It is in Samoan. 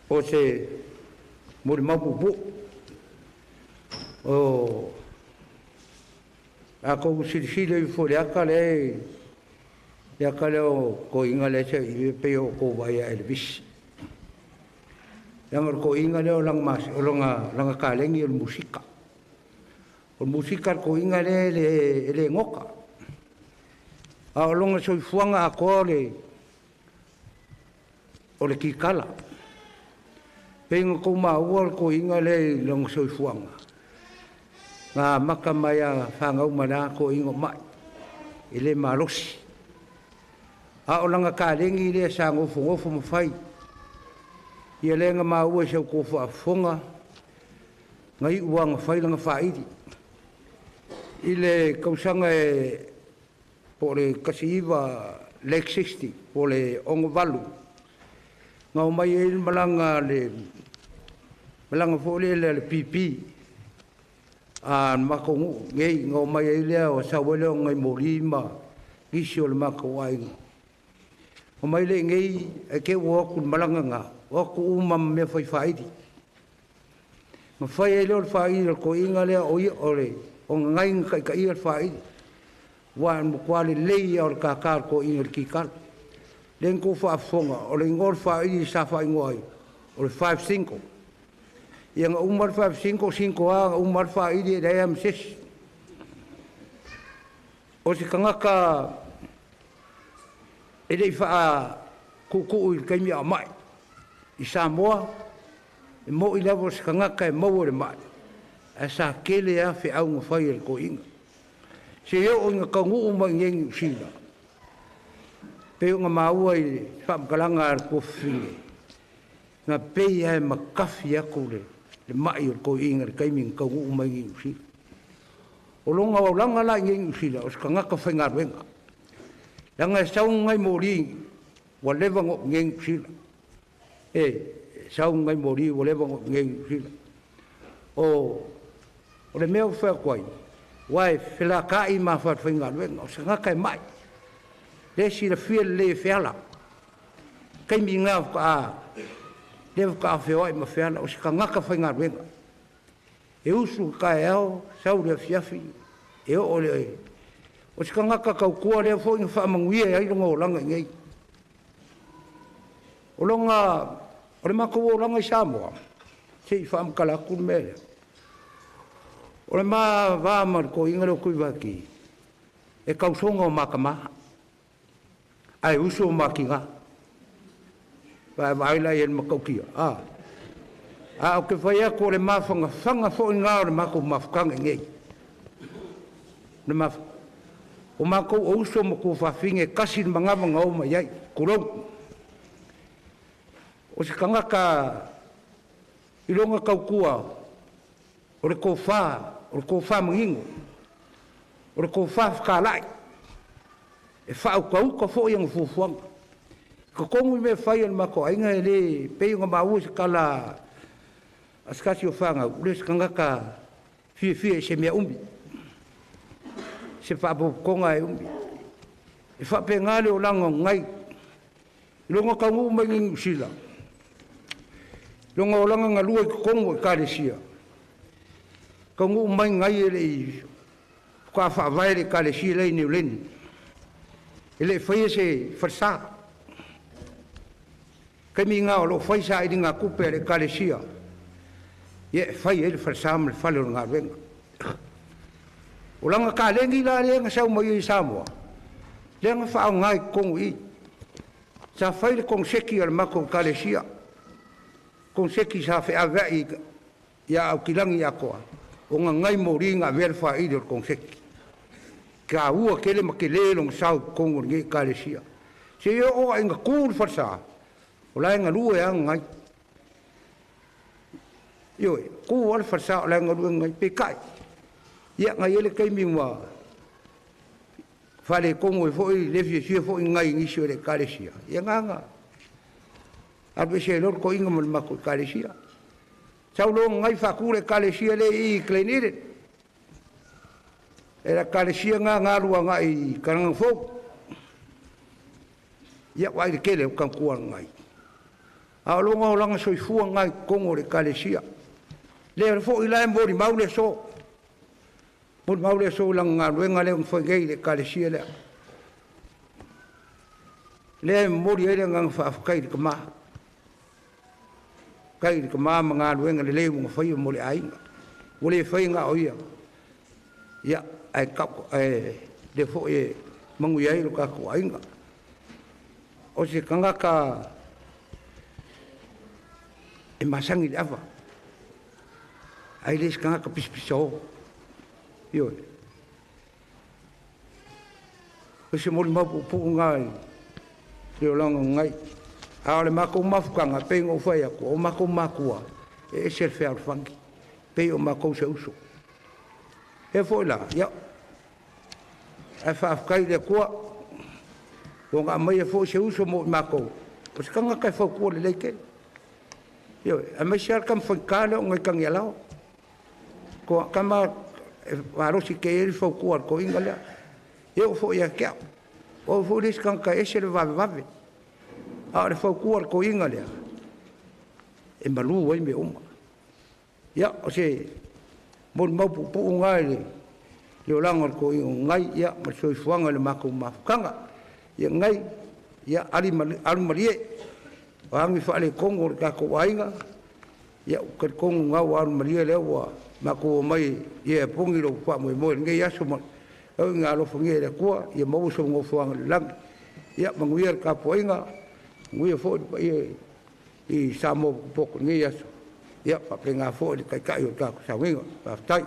O se molimau puupuu o a kou silasila ifo i le ata lea, le ata lea o toeaiina lea e pei o outou vaai ia Elevisi. Leaga o le toeaina lea o lana taleni o le musika. O le musika a le toeaina lea e le gota. A o lona soifuaga atoa o le kikala. Pei ona outou maua le toeaina lea i lona soifuaga, na amata mai lava fanau mai lea toeaina o mai, e le malosi. A o lana taleni lea sa nofonofo ma fai, ia lea na maua i sa outou faafofoga, na iu lava ina fai lana faaili. I le tausaga po o le 19 late 60 po o le 68, na omai ai le malaga, le malaga foi lele a le PP a le matou nuu nei, na omai ai lea, sau ai lea o nai moli ma nisi o le matou aiga. Omai lea i inei, ae te i ua o atu i le malaga lena, o atu uma ma mea fai faaili. Na fai ai lea o le faaili a le toeaina lea, o ia o le gagai na taitaia le faaili. Ua matua lelei lava o le kākā o le toeaina i le kikala. Lea na outou faafofoga, o le igoa o le faaili sa faaigoa ai, o le 5 Cinco. Ia na uma le 5 Cinco, Cinco lava, na uma lava le faaili e leai lava ma se isi. O se tagata e le i faakuukuu i le taimi a o mai i Samoa, e moi lava o se tagata e maua i le mai, ae sa tele lava feau na fai e le toeaina. Se oo ina taunuu mai i inei i Niu Sila, pei ona maua i le faamatalaga a le tuafafine, na pei lava e matafi atu le mai o le toeaina i le taimi na taunuu mai i Niu Sila. O lona olaga la i inei i Niu Sila, o se tagata faigaluega. Leaga e sau nai moli ua leva ona oo i inei i Niu Sila. E sau nai moli ua leva ona oo i inei i Niu Sila. O le mea ua fai atu ai, aua e felataai ma faigaluega, o se tagata e mai, lea e silafia lelei e feala. Taimi na faatoa lea faatoa feoai ma feala, o se tagata faigaluega. E usu i le taeao, sau i le afiafi, e oo i le... O se tagata tautua lea foi na faamanuia ai lona olaga i inei. O lona, o le matou olaga i Samoa, se i faamatala atu le mea lea. O le ma va ma le toeaina lea o Tuivaki, e tausoga o ma tama, ae uso o ma tina. Vaavaai la i ai i le matautia. A ou te fai atu o le mafanafana foi lena o le matou mafutaga i inei. Le maf... O matou o uso ma tuafafine, e tasi le manava na o mai ai, tulou. O se tagata i lona tautua, o le tofa, o le tofa manino, o le tofa fetalai, e faautauta foi ana fuafuaga. Totonu i mea fai a le matou aiga e le pei ona maua se tala a se tasi o fanau, le se tagata fiafia i se mea umi, se faapopotoga e umi. E faapena le olaga o Gagai. I lona taunuu mai i Niu Sila, lona olaga galue i totonu o Ekalesia, taunuu mai Gai e le i faatoa faavae le Ekalesia lea i Niuleni. E le i faia se falesa. Taimi na o lo o fai sailiga tupe a le Ekalesia, ia e fai ai le falesa ma le fale o le galuega. O lana taleni la lea na sau mai ai i Samoa, lea na faaaoga i totonu i i. Sa fai le koneseti a le matou Ekalesia, koneseti sa feaveai ia Aukilagi atoa, o Gagai moli na avea le faaili o le koneseti. Taua tele ma tele lona sao i totonu o lenei Ekalesia. Se oo ina tu le falesa, o la e galue lava Gagai. Ioe, tu lava le falesa o la e galue Gagai. Peitai, ia na i ai le taimi ua faaletonu ai foi le fiafia foi Gagai i nisi o le Ekalesia, ia na alu ese ai loa le toeaina ma le matou Ekalesia. Sau loa Gagai faatu le Ekalesia lea i Glen Eden. E le Ekalesia na na alu agai i Kalaga Fou. Ia vaai le tele o tautua a Gagai. A o lona olaga soifua lena i totonu o le Ekalesia. Lea foi la e molimau le aso, molimau le aso i lana galuega lea na fai nei i le Ekalesia lea. Lea e momoli ai le agaga faafetai i le tama, faafetai i le tama ma galuega lelei ua na faia mo le aiga. Ua le faia na o ia, ia, ae lea foi e manuia ai lo tatou aiga. O se tagata e masani i le ava, ae le se tagata pisapisao. Ioe. O se molimau puupuu lena i le olaga o Ga'i. A o le matou mafutaga, pei ona ou fai atu, o matou matua, e ese le fealofani, pei o matou o se uso. E foi la, ia, ae faafetai i le Atua ua na aumaia foi se uso mo i matou, o se tagata e fautua lelei tele. Ioe, aemaise lava le tama faigata lea o Gaitagialao. Tama e malosi tele i ai le fautua a le toeaina lea. E oo foi ia te au, o au foi le isi tagata e ese le vavevave. A o le fautua a le toeaina lea, e malu ai mea uma. Ia, o se molimau puupuu lena i le olaga o le toeaina o Ga'i ma le soifuaga i le matou mafutaga. Ia Ga'i, ia alu malie, o a ni faaletonu o le tatou aiga, ia ou te talitonu o lena ua alu malie lea ua matou omai ia puni lou faamoemoe i lenei aso ma tau ina alofagia e le Atua ia maua sou nofoaga i le lagi. Ia manuia le tapuaiga, manuia foi le paia i Samoa ua popoto i lenei aso, ia faapena foi le Taitai o le tatou sauniga. Faafetai.